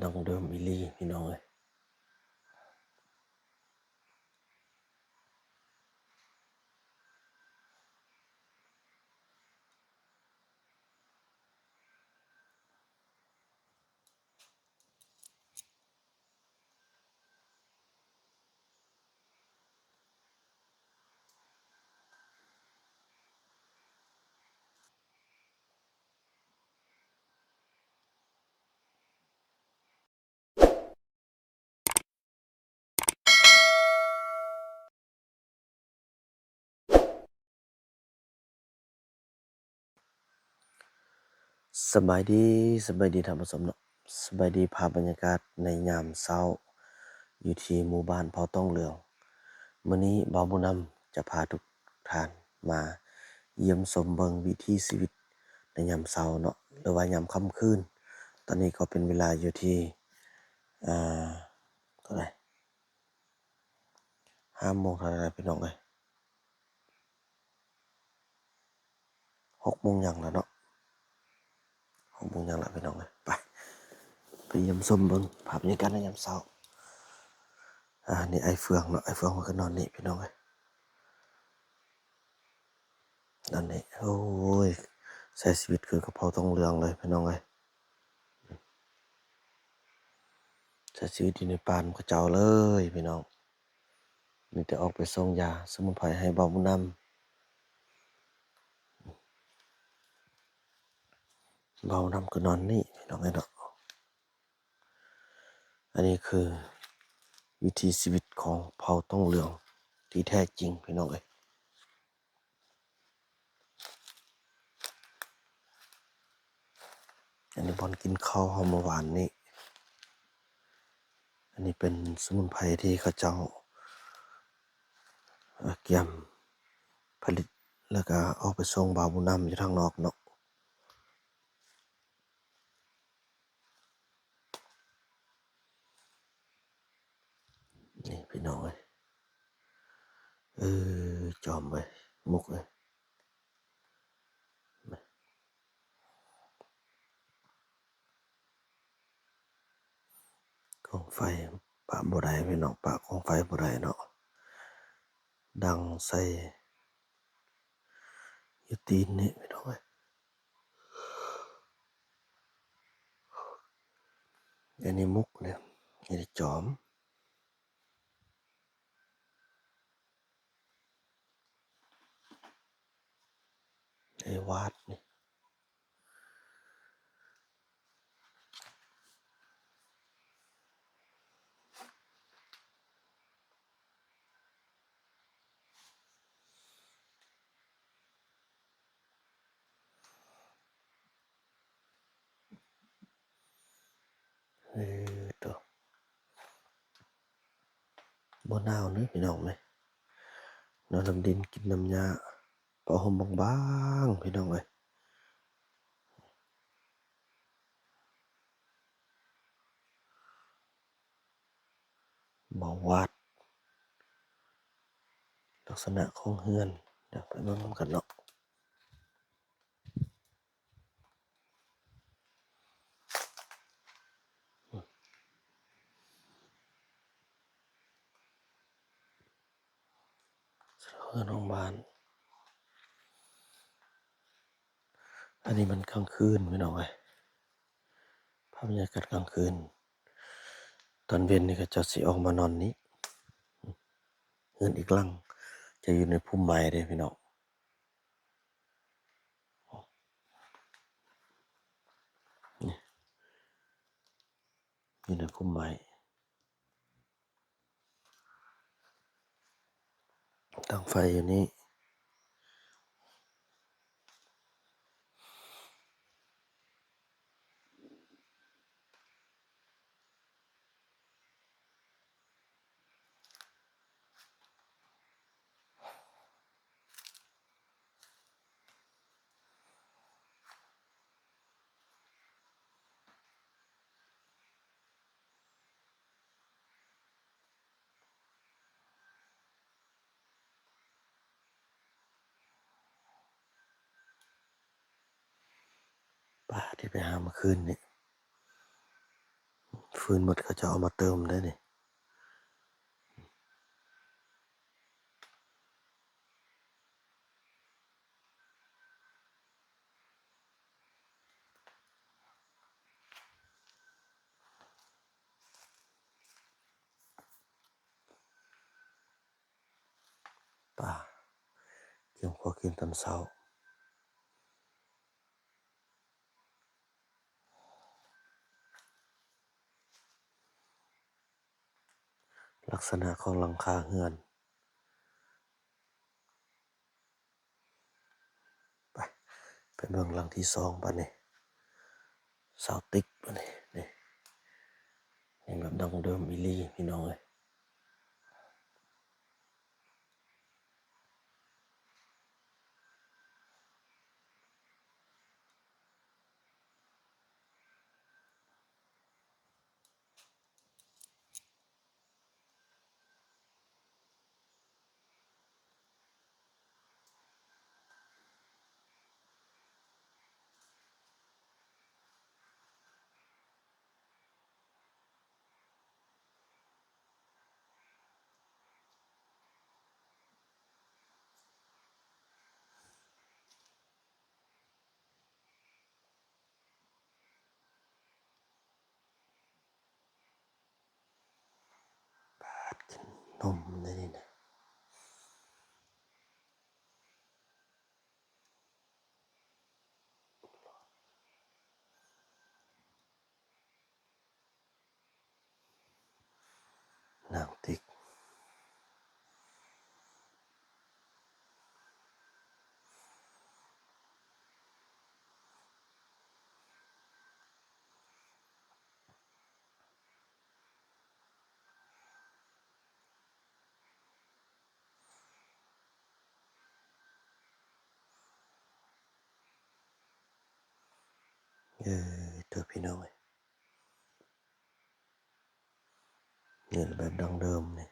ດັ່ງເດີມອີ່ຫຼີພີ່ນ້ອງເອີຍ. ສະບາຍດີ, ສະບາຍດີທ່ານຜູ້ຊົມເນາະ, ສະບາຍດີ ພາບບັນຍາກາດໃນຍາມເຊົ້າຢູ່ທີ່ໝູ່ບ້ານເຜົ່າຕອງເຫຼືອງ. ມື້ນີ້ບ່າວບຸນນຳຈະພາທຸກທ່ານມາຢ້ຽມຊົມເບິ່ງວິຖີຊີວິດໃນຍາມເຊົ້າເນາະ ຫຼືວ່າຍາມຄ່ຳຄືນ. ຕອນນີ້ກໍເປັນເວລາຢູ່ທີ່ ອ່າ ເທົ່າໃດ? ຫ້າໂມງເທົ່າໃດລະພີ່ນ້ອງເອີຍ? ຫົກໂມງຫຍັງລະເນາະ, ຫົກໂມງຫຍັງລະພີ່ນ້ອງເອີຍ. ໄປ ໄປຢ້ຽມຊົມເບິ່ງພາບບັນຍາກາດໃນຍາມເຊົ້າ. ອ່າ ນີ້ອ້າຍເຟືອງເນາະ, ອ້າຍເຟືອງເພິ່ນກໍນອນນີ້ພີ່ນ້ອງເອີຍ. ນອນນີ້ ໂອ້ຍ ໃຊ້ຊີວິດຄືກັບເຜົ່າຕອງເຫຼືອງເລີຍພີ່ນ້ອງເອີຍ. ໃຊ້ຊີວິດຢູ່ໃນປ່ານຳເຂົາເຈົ້າເລີຍພີ່ນ້ອງ. ມີແຕ່ອອກໄປສົ່ງຢາສະໝຸນໄພໃຫ້ບ່າວບຸນນຳ. ບ່າວບຸນນຳກໍນອນນີ້ພີ່ນ້ອງເອີຍເນາະ. ອັນນີ້ຄືວິຖີຊີວິດຂອງເຜົ່າຕອງເຫຼືອງທີ່ແທ້ຈິງພີ່ນ້ອງເອີຍ. ອັນນີ້ບ່ອນກິນເຂົ້າເຮົາເມື່ອວານນີ້. ອັນນີ້ເປັນສະໝຸນໄພທີ່ເຂົາເຈົ້າ ເອີ ກຽມຜະລິດ ແລ້ວກະອອກໄປສົ່ງບ່າວບຸນນຳຢູ່ທາງນອກເນາະ. ນີ້ພີ່ນ້ອງເອີຍ ເອີ ຈອມເອີຍ ມຸກເອີຍ. ກອງໄຟປະບໍ່ໄດ້ພີ່ນ້ອງ, ປະກອງໄຟບໍ່ໄດ້ເນາະ, ດັງໃສ່ຢູ່ຕີນນີ້ພີ່ນ້ອງເອີຍ. ອັນນີ້ມຸກເດ້, ອັນນີ້ຈອມ. ໄອ້ວາດນີ້ ເອີ ໂຕ ບໍ່ໜາວເດີພີ່ນ້ອງເອີຍ, ນອນນຳດິນ ກິນນຳຫຍ້າ, ຜ້າຫົ່ມບາງໆ ພີ່ນ້ອງເອີຍ. ເບົາວາດ ລັກສະນະຂອງເຮືອນ ດຽວໄປເບິ່ງນຳກັນເນາະ. ເຮືອນຂອງບ້ານ. ອັນນີ້ມັນກາງຄືນພີ່ນ້ອງເອີຍ, ພາບບັນຍາກາດກາງຄືນ. ຕອນເວັນນີ້ເຂົາເຈົ້າຊິອອກມານອນນີ້. ເຮືອນອີກຫຼັງຈະຢູ່ໃນພຸ່ມໄມ້ເດ້ພີ່ນ້ອງ. ນີ້ ຢູ່ໃນພຸ່ມໄມ້. ຕັ້ງໄຟຢູ່ນີ້. ປາທີ່ໄປຫາເມື່ອຄືນນີ້. ປືນໝົດ ເຂົາເຈົ້າເອົາມາເຕີມໄດ້ນີ້. ປາ ກຽມຂົວກິນຕອນເຊົ້າ. ລັກສະນະຂອງຫຼັງຄາເຮືອນ. ໄປ ໄປເບິ່ງຫຼັງທີສອງບາດນີ້. ຊາວຕິກບາດນີ້ ນີ້ ຍັງແບບດັ້ງເດີມອີ່ຫຼີພີ່ນ້ອງເອີຍ. ບາດ ກິນນົມໄດ້ນີ້ນະ. ນາງຕິກ. ເອີ ເດີພີ່ນ້ອງເອີຍ. ນີ້ແບບດັ້ງເດີມນີ້.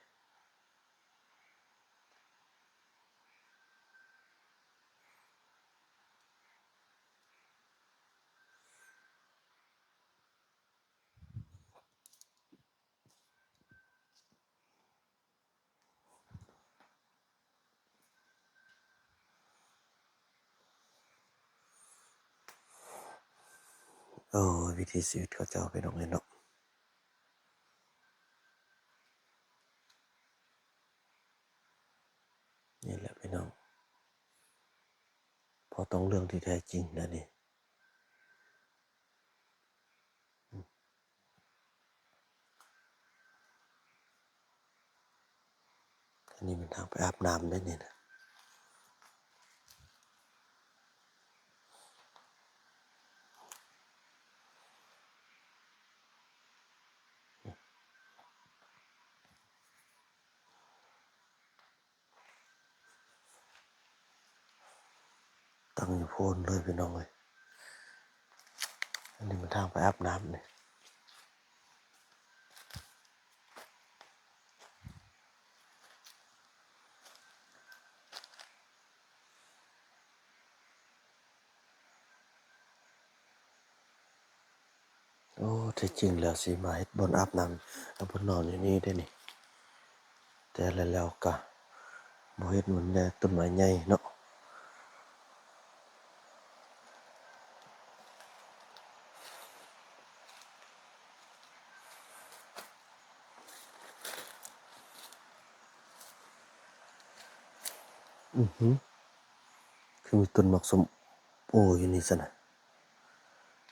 ໂອ້ຍ ວິຖີຊີວິດເຂົາເຈົ້າ ພີ່ນ້ອງເອີຍເນາະ. ນີ້ແຫຼະພີ່ນ້ອງ ພໍຕ້ອງເລື່ອງທີ່ແທ້ຈິງແລ້ວນີ້. ອັນນີ້ແມ່ນທາງໄປອາບນ້ຳເດ້ນີ້ນະ. ຕັ້ງຢູ່ໂພນເລີຍພີ່ນ້ອງເອີຍ. ອັນນີ້ມັນທາງໄປອາບນ້ຳນີ້. ໂອ້ ແທ້ຈິງແລ້ວຊິມາເຮັດບ່ອນອາບນ້ຳ ແລ້ວບ່ອນນອນຢູ່ນີ້ເດ້ນີ້. ແຕ່ແລ້ວກະບໍ່ເຮັດມັນແດ່ ຕົ້ນໄມ້ໃຫຍ່ເນາະ. ອືຫື ຄືມີຕົ້ນໝາກສົ້ມໂອຢູ່ນີ້ຊັ້ນນະ.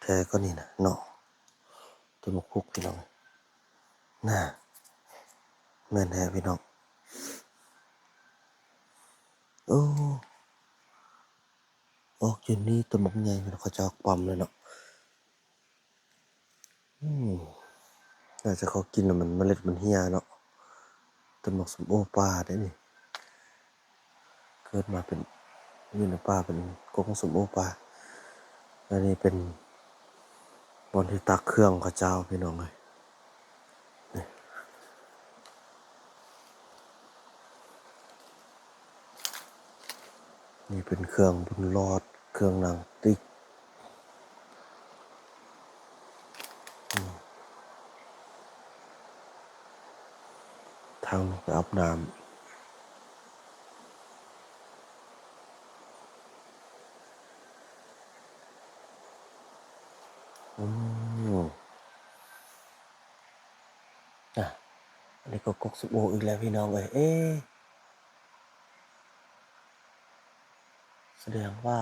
ແທ້ກໍນີ້ນະເນາະ ຕົ້ນໝາກພຸກພີ່ນ້ອງ. ນະ ແມ່ນແທ້ພີ່ນ້ອງ. ໂອ້ ອອກຢູ່ນີ້ຕົ້ນບັກໃຫຍ່ ເຂົາເຈົ້າປ້ຳເລີຍເນາະ. ອືມ ໜ້າຈະເຂົາກິນແລ້ວມັນ ເມລັດມັນເຫ່ຍເນາະ. ຕົ້ນໝາກສົ້ມໂອປ່າເດ້ນີ້ ເກີດມາເປັນ ຢູ່ໃນປ່າເປັນກົກສົ້ມໂອປ່າ. ອັນນີ້ເປັນບ່ອນທີ່ຕັກເຄື່ອງເຂົາເຈົ້າ ພີ່ນ້ອງເອີຍ. ນີ້ເປັນເຄື່ອງບຸນຫຼອດ ເຄື່ອງນາງຕິກ. ອືມ ທາງໄປອາບນ້ຳ. ອືມ ອ່ະ ອັນນີ້ກໍກົກສົມໂອອີກແລ້ວພີ່ນ້ອງເອີຍ. ເອ ສະແດງວ່າ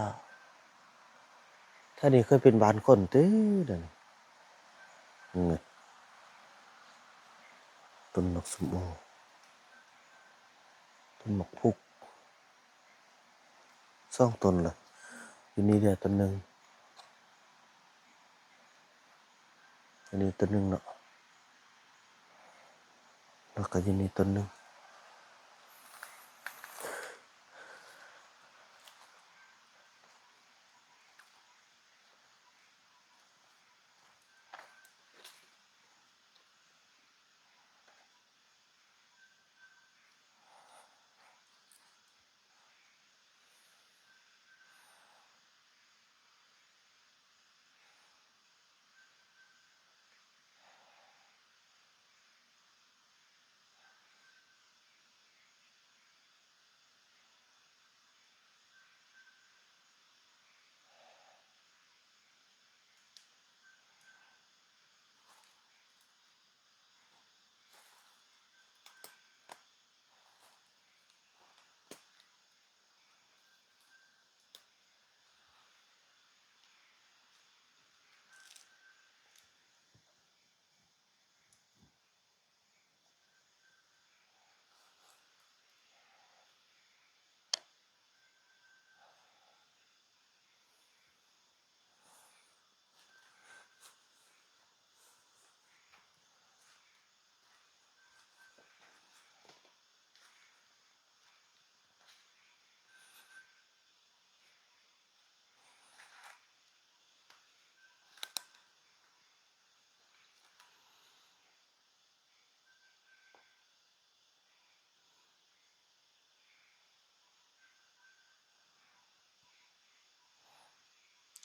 ແຖວນີ້ເຄີຍເປັນບ້ານຄົນຕິເດນີ້. ນີ້ ຕົ້ນໝາກສົມໂອ ຕົ້ນໝາກພຸກ ສອງຕົ້ນລະ ຢູ່ນີ້ເດຕົ້ນໜຶ່ງ. ອັນນີ້ຕົ້ນໜຶ່ງເນາະ ແລ້ວກໍຢູ່ນີ້ຕົ້ນໜຶ່ງ.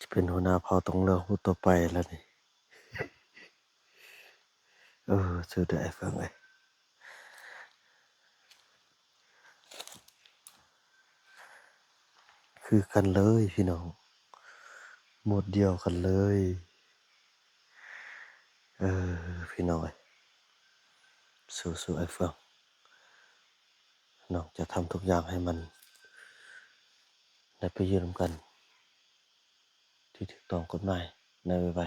ຈະເປັນຫົວໜ້າເຜົ່າຕົງເຫຼືອງຜູ້ຕໍ່ໄປແລ້ວນີ້. ເອີ ຊື່ເດີອ້າຍເຟືອງເອີຍ. ຄືກັນເລີຍພີ່ນ້ອງ ໂໝດດຽວກັນເລີຍ. ເອີ ພີ່ນ້ອງເອີຍ ສູ້ໆ ອ້າຍເຟືອງ. ນ້ອງຈະທຳທຸກຢ່າງໃຫ້ມັນໄດ້ໄປຢູ່ນຳກັນ ທີ່ຖືກຕ້ອງກົດໝາຍໃນໄວ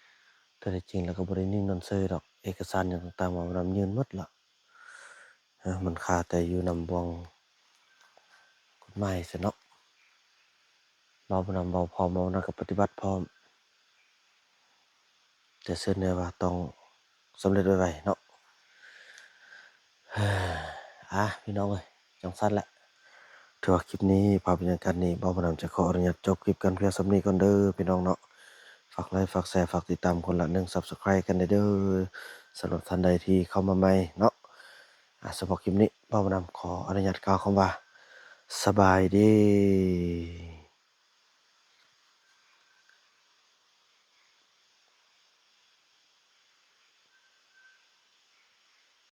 ໆ. ແຕ່ທີ່ຈິງແລ້ວກໍບໍ່ໄດ້ນິ່ງນອນເຊີຍດອກ ເອກະສານຫຍັງຕ່າງໆ ມານຳຍື່ນໝົດລະ. ເອີ ມັນຄາແຕ່ຢູ່ນຳບ່ວງກົດໝາຍຊະເນາະ. ເວົ້ານຳເວົ້າພ້ອມ ເວົ້ານຳກໍປະຕິບັດພ້ອມ. ແຕ່ເຊື່ອແນ່ວ່າຕ້ອງສຳເລັດໄວໆເນາະ. ອາ ພີ່ນ້ອງເອີຍ ຈັ່ງຊັ້ນແຫຼະ ຖືວ່າຄລິບນີ້ ພາບບັນຍາກາດນີ້ ບ່າວບຸນນຳຈະຂໍອະນຸຍາດຈົບຄລິບກັນພຽງສ່ຳນີ້ກ່ອນເດີພີ່ນ້ອງເນາະ. ຝາກໄລ ຝາກແຊ ຝາກຕິດຕາມຄົນລະໜຶ່ງ Subscribe ກັນແດ່ເດີ ສຳລັບທ່ານໃດທີ່ເຂົ້າມາໃໝ່ເນາະ. ອາ ສຳລັບຄລິບນີ້ ບ່າວບຸນນຳຂໍອະນຸຍາດກ່າວຄຳວ່າ ສະບາຍດີ.